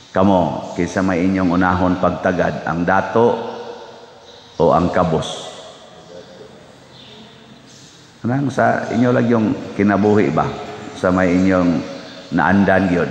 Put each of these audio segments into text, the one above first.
Kamo, kinsa may inyong unahon pagtagad, ang dato o ang kabos? Anang sa inyo lang yung kinabuhi ba? Sa may inyong naandan yun.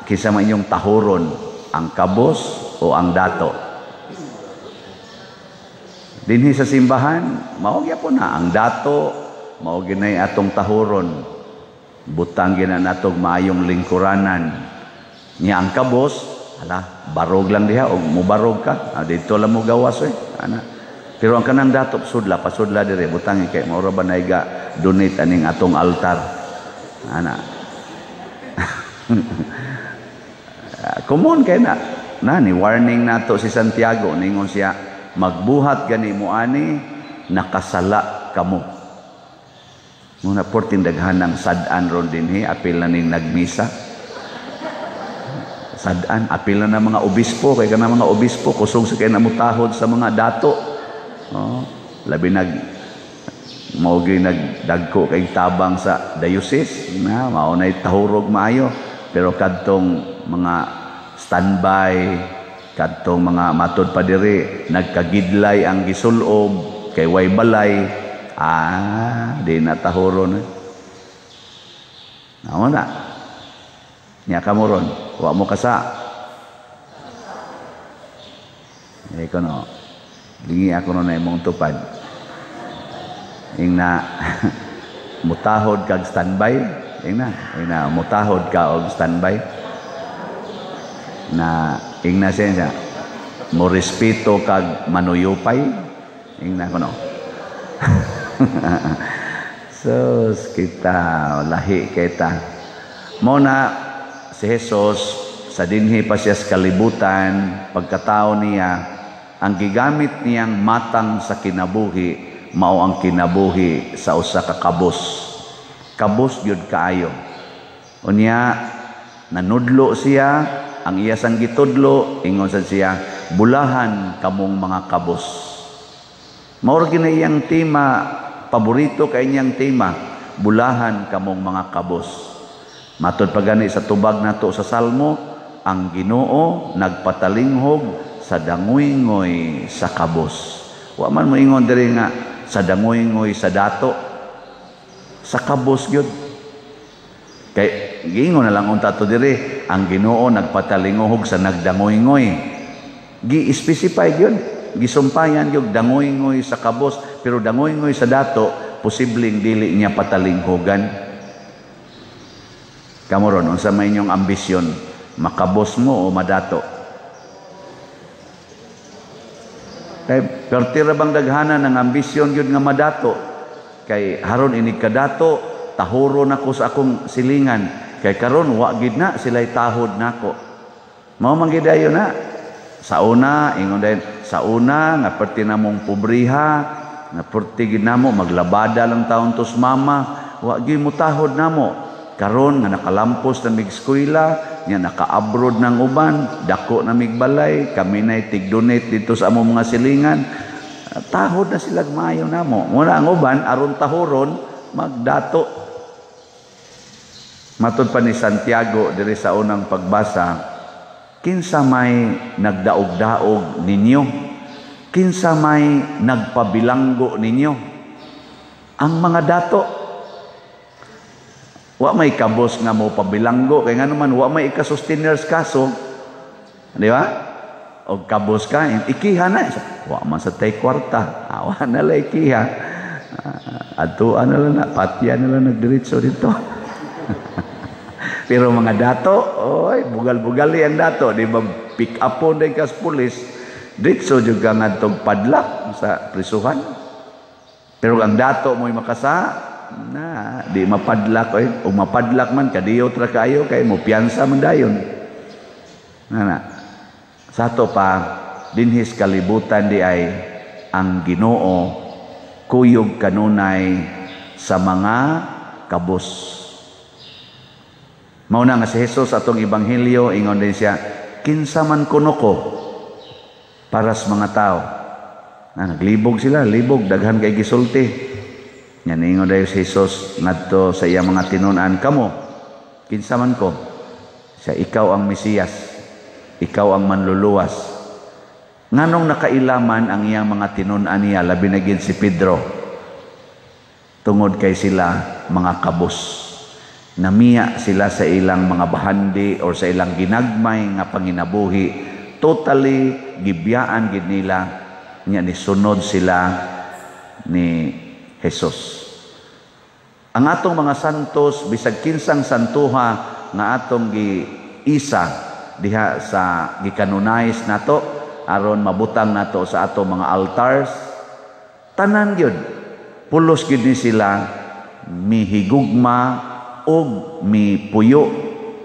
Kinsa may inyong tahuron, ang kabos o ang dato? Dinhi sa simbahan, mao gyapon na ang dato, mao ginay atong tahuron. Butang gina natog maayong lingkuranan. Nya ang kabos, ala, barog lang diha og mubarog ka. Dito lang mo gawas eh. Ana. Pero ang kanang dato sudla, pasudla dire, butang kay mao ra ba naiga donate aning atong altar. Ana. Common kay na. Na ni warning nato si Santiago, ningon siya, magbuhat gani mo ani, nakasala kamo. Muna porting daghan ng sad-an ron dinhi, apil na ning nagmisa. Sad-an, apil na ng mga obispo, kay kana mga obispo kusog sa kay namutahod sa mga dato. Oh, labi nag mao gyud nagdagko kay tabang sa diocese na mao nay tahurog maayo, pero kadtong mga standby, kadtong mga matod pa diri nagkagidlay ang gisulob kay way balay, di na tahuron. Mao na nya kamo ron, wa mo kasa. Eh kono lingi ako no na imong tupad. Ingna mutahod kag standby, ingna mutahod ka og standby. Na ingna siya mo respeto kag manuyupay, ingna kono. So kita lahi kita. Mo na si Jesus sa dinhi pa siya sa kalibutan, pagkatao niya, ang gigamit niyang matang sa kinabuhi mao ang kinabuhi sa usa ka kabos. Kabos gyud kaayo. Unya nanudlo siya, ang iya sang gitudlo, ingon sad siya, bulahan kamong mga kabos. Mao ra gyud iyang tema, paborito kay niyang tema, bulahan kamong mga kabos. Matod pa gani sa tubag nato sa Salmo, ang Ginoo nagpatalinghog sa dangoy-ngoy sa kabos. Wa man moingon diri nga sa dangoy-ngoy sa dato, sa kabos gyud. Kay giingon na lang unta to diri, ang Ginoo nagpatalinghog sa nagdangoy-ngoy. Gi-specify gyud, gisumpayan gyud dangoy-ngoy sa kabos, pero dangoy-ngoy sa dato posibleng dili niya patalinghogan. Kamo ron, unsa may inyong ambisyon, makabos mo o madato? Kay perti ra bang daghanan ang ambisyon gyud nga madato? Kay haron inig kadato, tahuro nako sa akong silingan. Kay karon wa gid na sila'y tahod nako. Mao man gid ayo na. Sa una, ingon dayon, sa una nga perti namong pobriha, nga perti gid namo maglabada lang taon tos mama, wa gyud mo tahod namo. Karon nga nakalampos na mig eskwela, nya naka-abroad ng uban, dako na mig balay, kami nay tig-donate dito sa among mga silingan. Tahod na sila maayo namo. Muna ang uban aron tahuron magdato. Matod pa ni Santiago diri sa unang pagbasa, kinsa may nagdaog-daog ninyo? Kinsa may nagpabilanggo ninyo? Ang mga dato. Wa may kabos nga mo pabilanggo kay ngano man wa may ikasusteners kaso, di ba? Og kabos ka ikiha na, wa man sa tay kwarta, awa na lay ikiha, adtuan na lang na, patya na lang nagdiretso dito. Pero mga dato, oy, bugal-bugali ang dato, di ba? Pick up on day kas pulis, diretso jud ka ngadtong padlak sa prisuhan. Pero ang dato mo'y makasa na, di mapadlak oy, o mapadlak man kadiyot ra kaayo kay mo piyansa man dayon. Na sa ato pa dinhis kalibutan di ay ang Ginoo kuyog kanunay sa mga kabos. Mao na nga si Jesus atong ebanghelyo ingon din siya, kinsa man kuno ko para sa mga tao. Na naglibog sila, libog daghan kay gisulti. Nya ningon dayon si Jesus ngadto sa iyang mga tinun-an, kamo kinsa man ko? Siya, "Ikaw ang Mesiyas, ikaw ang manluluwas." Nganong nakailaman ang iyang mga tinun-an niya, labi na gid si Pedro? Tungod kay sila mga kabos. Namiya sila sa ilang mga bahandi or sa ilang ginagmay nga panginabuhi. Totally gibiyaan gid nila nya, ni sunod sila ni Jesus. Ang atong mga santos, bisag kinsang santuha nga atong gi-isa diha sa gi-canonize nato aron mabutang nato sa atong mga altars, tanan gyud, pulos gyud ni sila mihigugma og mipuyo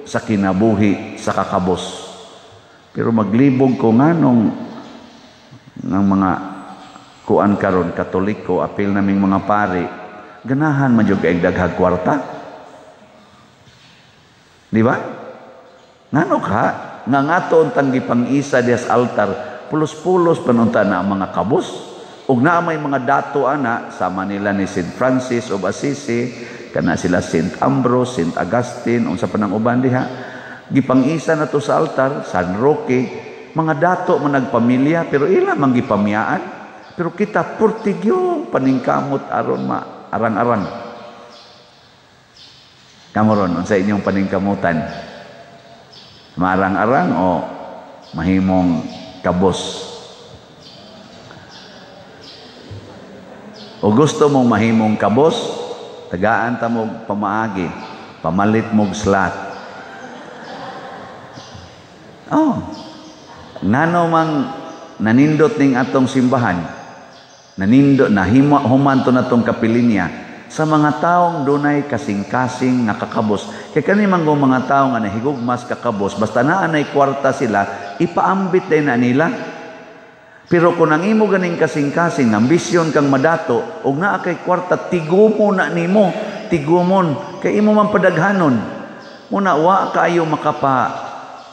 sa kinabuhi sa kakabos. Pero maglibog ko nganong ng mga kuan karon, Katoliko, apil naming mga pari, ganahan man jud kay daghag kwarta. Di ba? Ngano ka nga ngato untang gipang-isa diha sa altar, pulos-pulos panunta na ang mga kabos. Ug naa may mga dato ana sama nila ni St. Francis of Assisi, kana sila St. Ambrose, St. Augustine, unsa pa nang uban diha. Gipang-isa na to sa altar, San Roque, mga dato man nagpamilya pero ila man gipamiyaan. Pero kita purtigyong paningkamot aron ma arang-arang. Kamo ron, unsa inyong paningkamutan? Maarang-arang o mahimong kabos? O gusto mong mahimong kabos, tagaan ta mo pamaagi, pamalit mog slot. Oh, ngano mang nanindot ning atong simbahan, nanindot nahimo human to natong kapilinya sa mga taong dunay kasing-kasing nga kakabos. Kay kani man mga tao nga nahigugmas kakabos, basta naa nay kwarta sila, ipaambit din na nila. Pero kung ang imo ganing kasing-kasing, ambisyon kang madato, ug naa kay kwarta, tigumo na nimo, tigumon, kay imo man padaghanon. Muna wa kaayo makapa,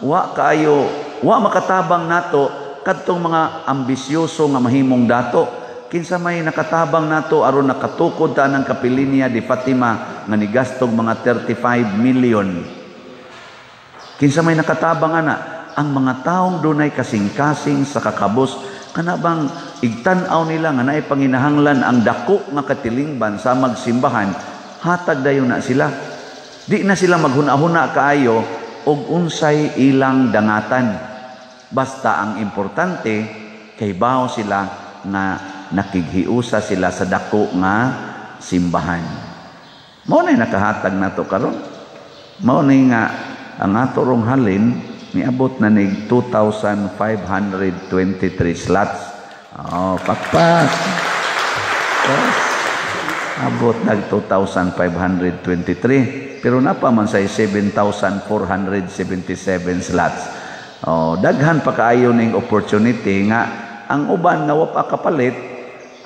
wa kaayo, wa makatabang nato kadtong mga ambisyoso nga mahimong dato. Kinsa may nakatabang nato aron nakatukod ta ng kapilinya di Fatima nga nigastog mga 35 million? Kinsa may nakatabang ana? Ang mga taong dunay kasing-kasing sa kakabos, kana bang igtan-aw nila nga naay panginahanglan ang dako nga katilingban sa magsimbahan, hatag dayon na sila. Di na sila maghuna-huna kaayo og unsay ilang dangatan. Basta ang importante kay bawo sila nga nakighiusa sila sa dako nga simbahan. Mao na nakahatag nato karon. Mao ni nga ang ato rong halin niabot na nig 2,523 slots. Oh, pakpak. Yes. Abot nag 2,523. Pero napa man sa 7,477 slots. Oh, daghan pa kaayo ning opportunity nga ang uban nga wa pa kapalit,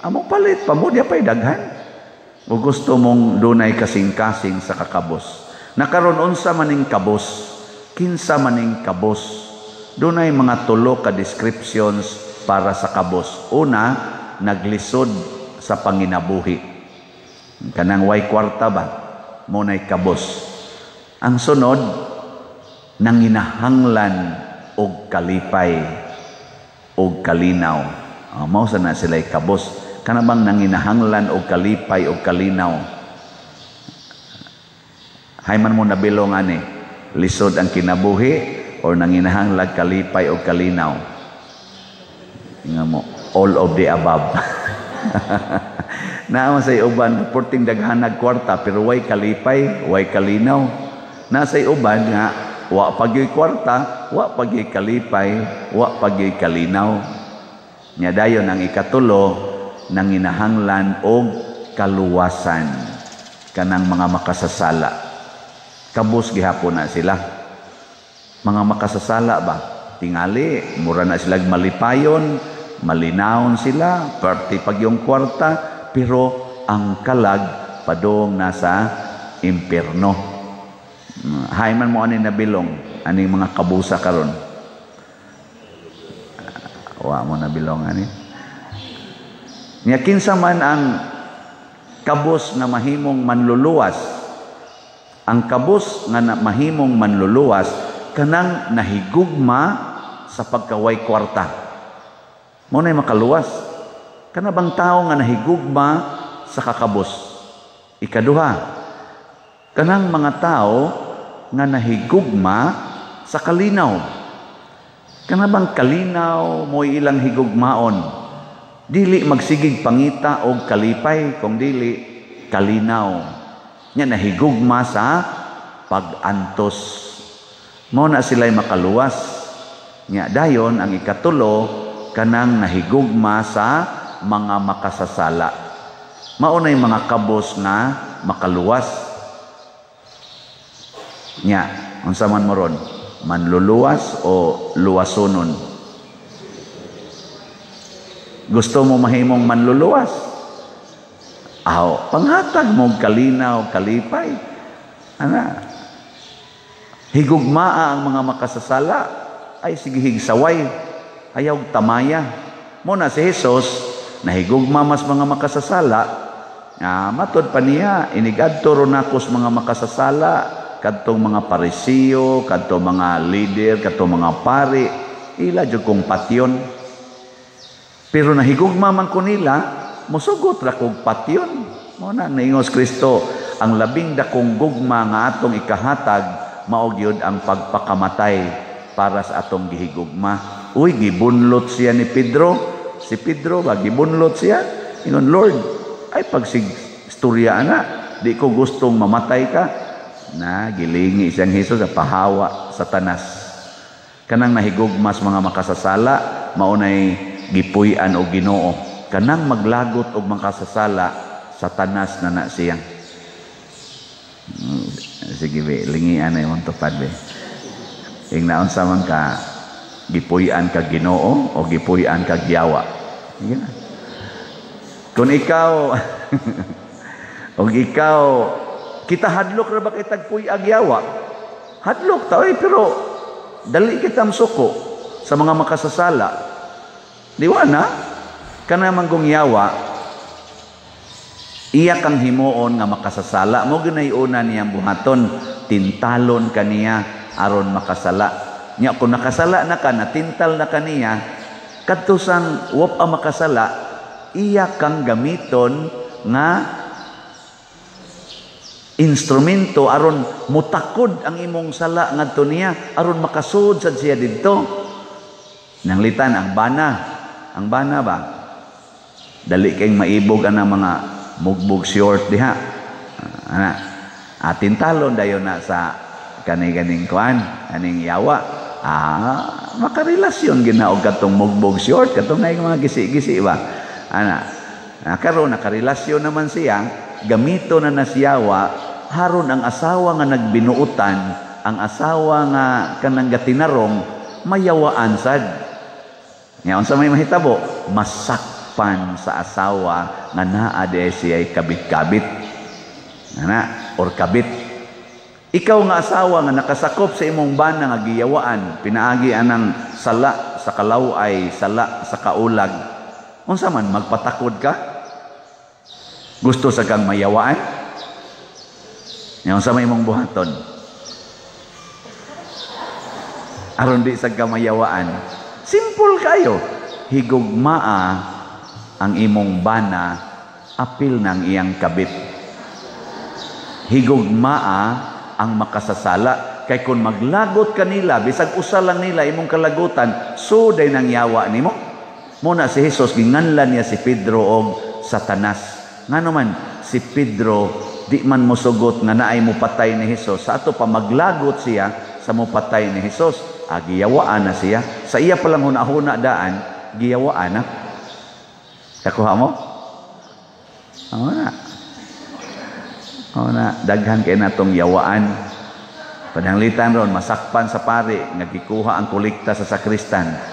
amo palit pa mo diya pa'y daghan. O gusto mong dunay kasing-kasing sa kakabos. Nakaron unsa maning kabos? Kinsa maning kabos? Dunay mga tulo ka descriptions para sa kabos. Una, naglisod sa panginabuhi. Kanang way kwarta ba? Muna'y kabos. Ang sunod, nanginahanglan og kalipay og kalinaw. Oh, mao sa na sila'y kabos. Kana bang nanginahanglan og kalipay og kalinaw? Hay man mo nabilong ani, lisod ang kinabuhi or nanginahanglan kalipay og kalinaw? Inga mo, all of the above. Naa say uban porting daghanag kwarta pero way kalipay, way kalinaw. Naa say uban nga wa pagyoy kwarta, wa pagyoy kalipay, wa pagyoy kalinaw. Nya dayon ang ikatulo, nanginahanglan og kaluwasan, kanang mga makasasala. Kabos gihapon na sila. Mga makasasala ba? Tingali, mura na sila malipayon, malinawon sila, parte pag yung kwarta, pero ang kalag padong nasa impierno. Hay man mo ani nabilong, aning mga kabusa karon. Wa mo nabilong ani. Nya kinsa man ang kabos nga mahimong manluluwas? Ang kabos nga mahimong manluluwas kanang nahigugma sa pagkaway kwarta. Mao na'y makaluwas. Kana bang tao nga nahigugma sa kakabos. Ikaduha, kanang mga tao nga nahigugma sa kalinaw. Kana bang kalinaw mo'y ilang higugmaon. Dili magsigig pangita og kalipay, kung dili kalinaw. Nya nahigugma sa pag-antos. Mao na sila'y makaluwas. Nya dayon ang ikatulo, kanang nahigugma sa mga makasasala. Mao na'y mga kabos na makaluwas. Nya, unsa man mo ron? Manluluwas o luwasonon? Gusto mo mahimong manluluwas? Aw, panghatag mo kalinaw, kalipay. Ana. Higugmaa ang mga makasasala, ay sige higsaway, ayaw tamaya. Mo na si Jesus, nahigugma mas mga makasasala, matod pa niya, inigadto ron akos mga makasasala, kadtong mga Parisiyo, kadtong mga leader, kadtong mga pari, ila jud kong patyon. Pero nahigugma man ko nila, musugot ra kog patyon. Mo na naingos Kristo, ang labing dakong gugma nga atong ikahatag mao gyud ang pagpakamatay para sa atong gihigugma. Uy, gibunlot siya ni Pedro. Si Pedro ba gibunlot siya? Ingon, Lord, ay pagsig istorya ana, di ko gustong mamatay ka. Na gilingi siyang Hesus sa pahawa Satanas. Kanang nahigugmas mga makasasala, maunay gipuy-an og Ginoo. Kanang maglagot og makasasala, Satanas na na siya. Sige be, lingian na imong tupad be. Ing naunsa man ka, gipuy-an ka Ginoo o gipuy-an ka giyawa. Sige na. Kung ikaw og ikaw kita hadlok ra ba kitag puy-ag yawa? Hadlok ta oy, pero dali kita msuko sa mga makasasala. Di wa na kana manggong yawa, iya kang himuon nga makasasala mo ginay una niyang buhaton, tintalon kaniya aron makasala. Nya kung nakasala na ka, natintal na kaniya, kadto sang wop ang makasala, iya kang gamiton nga instrumento aron mutakod ang imong sala ngadto niya, aron makasud sad siya didto. Nanglitan ang bana, ang bana ba? Dali kayong maibog ang mga mugbog short diha. Ana, atin talon dayon na sa kani-ganing kuan, aning yawa. Makarelasyon gina og katong mugbog short, katong naay mga gisi-gisi ba. Ana, karon nakarelasyon naman siya, gamito na nasiyawa, haron ang asawa nga nagbinuutan, ang asawa nga kanang gatinarong, mayawaan sad. Nya unsa may mahitabo? Masakpan sa asawa nga naa di siya'y kabit-kabit. Ana, or kabit. Ikaw nga asawa nga nakasakop sa imong bana nga giyawaan, pinaagi anang sala sa kalaway, sala sa kaulag. Unsa man magpatakod ka? Gusto sa kang mayawaan? Nya unsa may imong buhaton? Aron di sa ka mayawaan. Simple kayo. Higugmaa ang imong bana, apil ng iyang kabit. Higugmaa ang makasasala. Kay kung maglagot kanila, bisag usa lang nila imong kalagutan, so day nang yawa nimo. Muna si Jesus, ginganlan niya si Pedro og Satanas. Ngano man, si Pedro di man mosugot nga naay mopatay ni Jesus. Sa ato pa maglagot siya sa mopatay ni Jesus, giyawaan na siya. Sa iya palang huna-huna daan, giyawaan na. Kakuha mo? Oo na. Oo na. Daghan kay natong yawaan. Pananglitan ron, masakpan sa pari, nagikuha ang kolekta sa sakristan.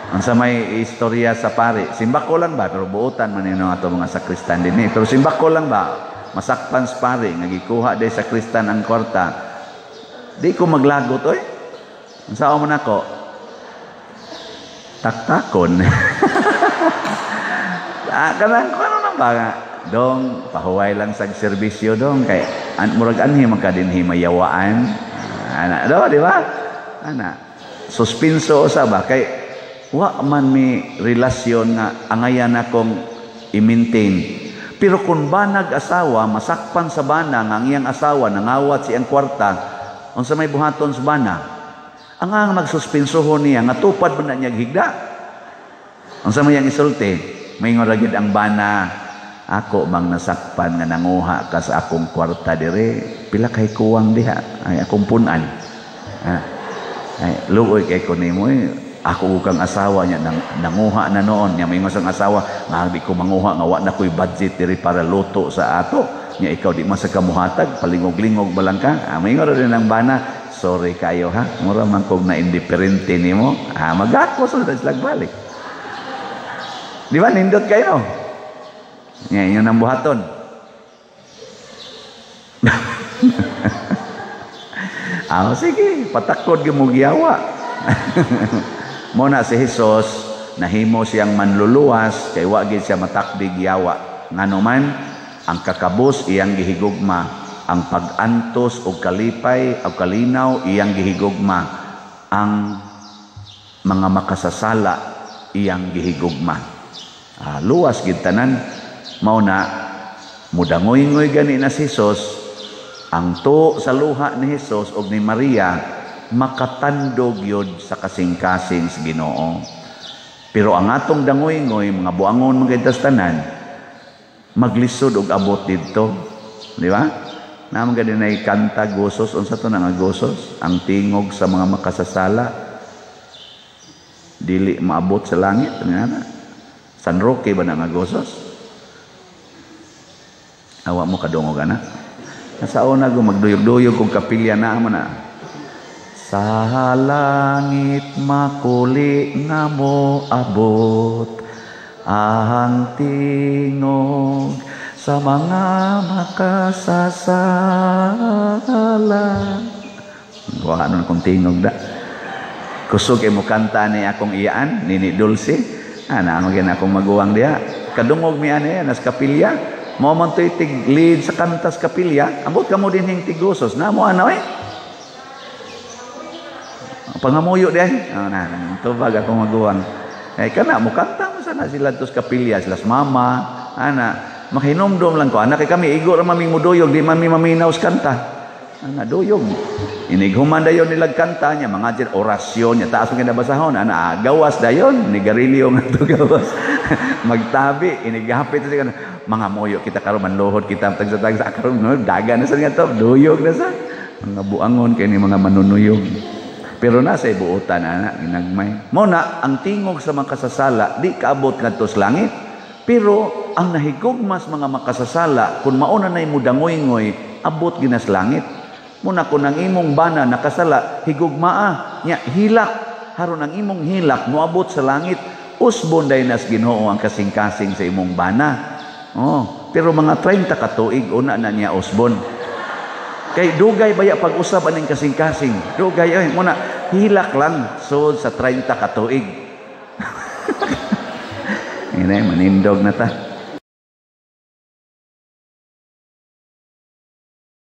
Ang sa may istorya sa pari, simbako lang ba? Pero buotan man yun ang ato mga sakristan din eh. Pero simbako lang ba? Masakpan sa pari, nagikuha day sakristan ang kwarta. Di ko maglagot, oy. Ang sao man ako? Taktakon. Kanang, ano nang ba? Dong, pahuway lang sa serbisyo dong. Kay, murag anhi man ka dinhi mayawaan. Ana, do, di ba? Ana, suspenso usa ba kay wa man mi relasyon nga angayan akong i-maintain. Pero kung banag asawa, masakpan sa bana nga ang iyang asawa nangawat siyang kwarta, unsa may buhaton sa bana? Ang ang magsuspensohon niya nga tupad man na niya higda. Unsa may iyang isulti? Maingon ra gyud ang bana, ako mang nasakpan nga nanguha ka sa akong kwarta dire, pila kay kuwang diha, ay akong punan. Ah, ay luoy kay ko nimo eh. Ako kang asawa niya nanguha na noon niya, maingon sang asawa nga di ko manguha nga wa na ko'y budget diri para luto sa ato niya, ikaw di man sa kamuhatag, palingog-lingog ba lang ka. Ah, maingon ra din ang bana, sorry kayo ha, mura man kog na indiferente nimo. Ah, magako sa sila balik, di ba? Nindot kayo niya inyo nang buhaton. Ah, sige, patakod gyud mo giyawa. Mo na si Jesus nahimo siyang manluluwas kay wa gid siya matakdig yawa. Ngano man ang kakabos iyang gihigugma, ang pag-antos og kalipay o kalinaw iyang gihigugma, ang mga makasasala iyang gihigugma. Ah, luwas gid tanan. Mao na mudangoy-ngoy gani na si Jesus, ang tuo sa luha ni Jesus og ni Maria makatandog yun sa kasing-kasing sa Ginoo. Pero ang atong dangoy-ngoy, mga buangon mga tanan, maglisod og abot didto, di ba? Naman gani na kanta gosos, unsa to na nga gosos? Ang tingog sa mga makasasala dili maabot sa langit, nga na. San Roque ba na nga gosos? Awa mo kadungog ana. Nasa una go magduyog-duyog kung kapilya na mo na. Sa langit makuli nga mo abot ang tingog sa mga makasasala. Wala nun kong tingog da. Kusog kay mo kanta ni akong iyaan, Nini Dulce. Ana, ano gina akong maguwang diha. Kadungog mi ani nas kapilya. Mo man to'y tig lead sa kantas kapilya. Ambot ka mo din hing tigosos. Na mo ano eh. Pangamuyo di ay. Oh, na, tubag akong maguwang. Eh, kana, mukanta mo sana sila tos kapilya, sila mama, ana, makinomdom lang ko. Anak, kay kami, igo ra maming muduyog, di man mi maminaw sa kanta. Ana, duyog. Inighuman dayon nilag kanta niya, mga dyan, orasyon niya, taas mo kinabasahon. Ana, gawas dayon, ni garilyo nga to gawas. Magtabi, inigapit sa kana. Mga moyo kita karon manluhod kita, tagsa-tagsa karon, no, daga na sa nga to, duyog na sa. Mga buangon kay ni mga manunuyog. Pero nasa ibuotan, ana, ginagmay. Mo na, ang tingog sa mga kasasala, di kaabot ngadto sa langit. Pero ang nahigugmas mga makasasala, kung mauna na'y mudangoy-ngoy, abot ginas langit. Muna kung ang imong bana nakasala, higugmaa, nya hilak. Haron ang imong hilak, moabot sa langit, usbon day nas Ginoo ang kasing-kasing sa imong bana. Oh, pero mga 30 ka tuig, una na niya usbon. Kay dugay baya pag-usab aning kasing-kasing. Dugay ay muna hilak lang sud sa 30 ka tuig. Ine manindog na ta.